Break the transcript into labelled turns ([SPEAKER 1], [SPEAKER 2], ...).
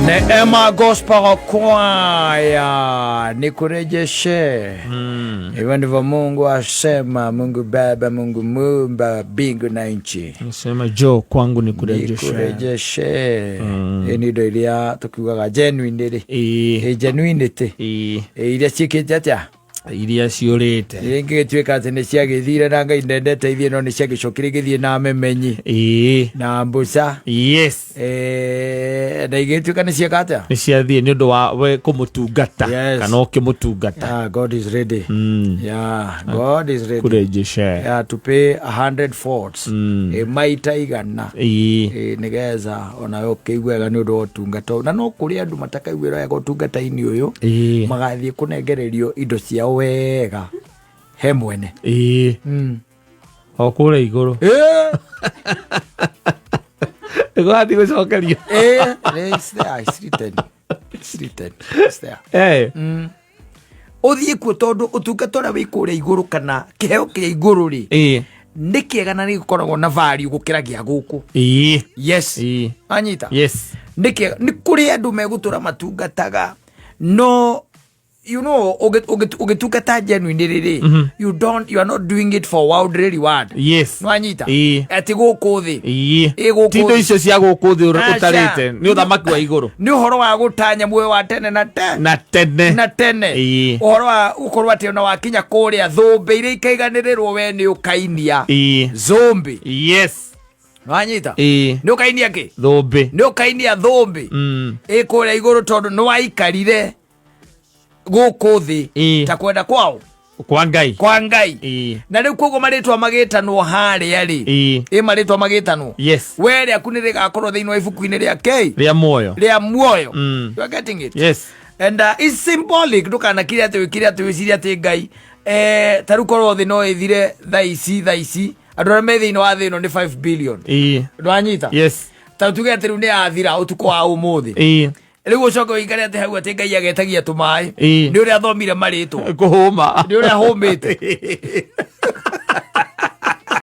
[SPEAKER 1] Neema Gospel Choir nikurejeshe. Hivyo ndivyo Mungu asema, Mungu Baba, Mungu Muumba mbingu na nchi.
[SPEAKER 2] Sema njoo kwangu nikurejeshe.
[SPEAKER 1] Nikurejeshe. Ĩ nĩ indo iria tũkiugaga genuine rĩ. Ĩ genuinity. Ĩ iria ciĩkĩte atĩa?
[SPEAKER 2] Iria ciũrĩte.
[SPEAKER 1] Iria ingĩgĩtuĩka atĩ nĩ ciagĩthire na Ngai ndendete ithiĩ no nĩ ciagĩcokire igĩthiĩ na memenyi na mbuca. Na igĩtuĩka nĩ cieka atĩa?
[SPEAKER 2] Nĩ ciathiĩ nĩ ũndũ wa we kũmũtungata. Kana ũkĩmũtungata.
[SPEAKER 1] Yeah, God is ready. Yeah, God is ready.
[SPEAKER 2] Kurejeshe.
[SPEAKER 1] Yeah, to pay 100 folds. Maita 100. Nĩgetha onawe ũkĩigue wega nĩ ũndũ wa ũtungata ũyũ. Na no kũrĩ andũ matakaiguĩra wega ũtungata-inĩ ũyũ. Magathiĩ kũnengererio indo ciao wega he mwene.
[SPEAKER 2] O kũrĩa igũrũ. Nĩgũgathiĩ gũcokerio.
[SPEAKER 1] It's there, it's written. It's written. It's there. Ũthiĩ kuo tondũ ũtungata ũrĩa wĩ kũrĩa igũrũ kana kĩheo kĩa igũrũ rĩ, nĩ kĩega na nĩ gĩkoragwo na value gũkĩra gĩa gũkũ. Yes. Anyita?
[SPEAKER 2] Yes.
[SPEAKER 1] Nĩ kĩega. Nĩ kũrĩ andũ megũtũra matungataga no you know, ũgĩtungata genuinely rĩ, you don't, you are not doing it for worldly reward. Nĩwanyita? Atĩ gũkũ thĩ. Ĩ gũkũ
[SPEAKER 2] Ti indo
[SPEAKER 1] thĩ.
[SPEAKER 2] icio cia gũkũ thĩ
[SPEAKER 1] Aca.
[SPEAKER 2] ũtarĩte, nĩ ũthamaki wa igũrũ.
[SPEAKER 1] Nĩ ũhoro wa gũtanya muoyo wa tene na tene.
[SPEAKER 2] Na tene.
[SPEAKER 1] Na tene. Ũhoro wa gũkorwo atĩ ona wakinya kũrĩa thũmbĩ iria ikaiganĩrĩrwo we nĩ ũkainia. Zũmbĩ. Nĩwanyita? Nĩ ũkainia kĩ?
[SPEAKER 2] Thũmbĩ.
[SPEAKER 1] Nĩ ũkainia thũmbĩ. Ĩ kũrĩa igũrũ tondũ nĩ waikarire gũkũ thĩ ta kwenda kwao.
[SPEAKER 2] Kwa Ngai.
[SPEAKER 1] Kwa Ngai. Na rĩu koguo marĩtwa magĩtanwo harĩa rĩ. Ĩ marĩtwa magĩtanwo. We rĩaku nĩ rĩgakorwo thĩinĩ wa ibuku-inĩ rĩa K.
[SPEAKER 2] Rĩa muoyo.
[SPEAKER 1] Rĩa muoyo. You are getting it?
[SPEAKER 2] Yes.
[SPEAKER 1] And it's symbolic, ndũkanakire atĩ wĩkire atĩ wĩcirie atĩ Ngai, ta rĩu korwo thĩ no ĩthire thaa ici, thaa ici, andũ arĩa me thĩinĩ wa thĩ ĩno nĩ 5 billion. Ndwanyita?
[SPEAKER 2] Yes.
[SPEAKER 1] Ta tuge atĩ rĩu nĩ yathira ũtukũ wa ũmũthĩ. Rĩu ũcoke ũikare atĩ hau atĩ Ngai agetagia tũmaĩ. Nĩ ũrĩa athomire marĩtwa.
[SPEAKER 2] Kũhũma.
[SPEAKER 1] Nĩ ũrĩa ahũmĩte.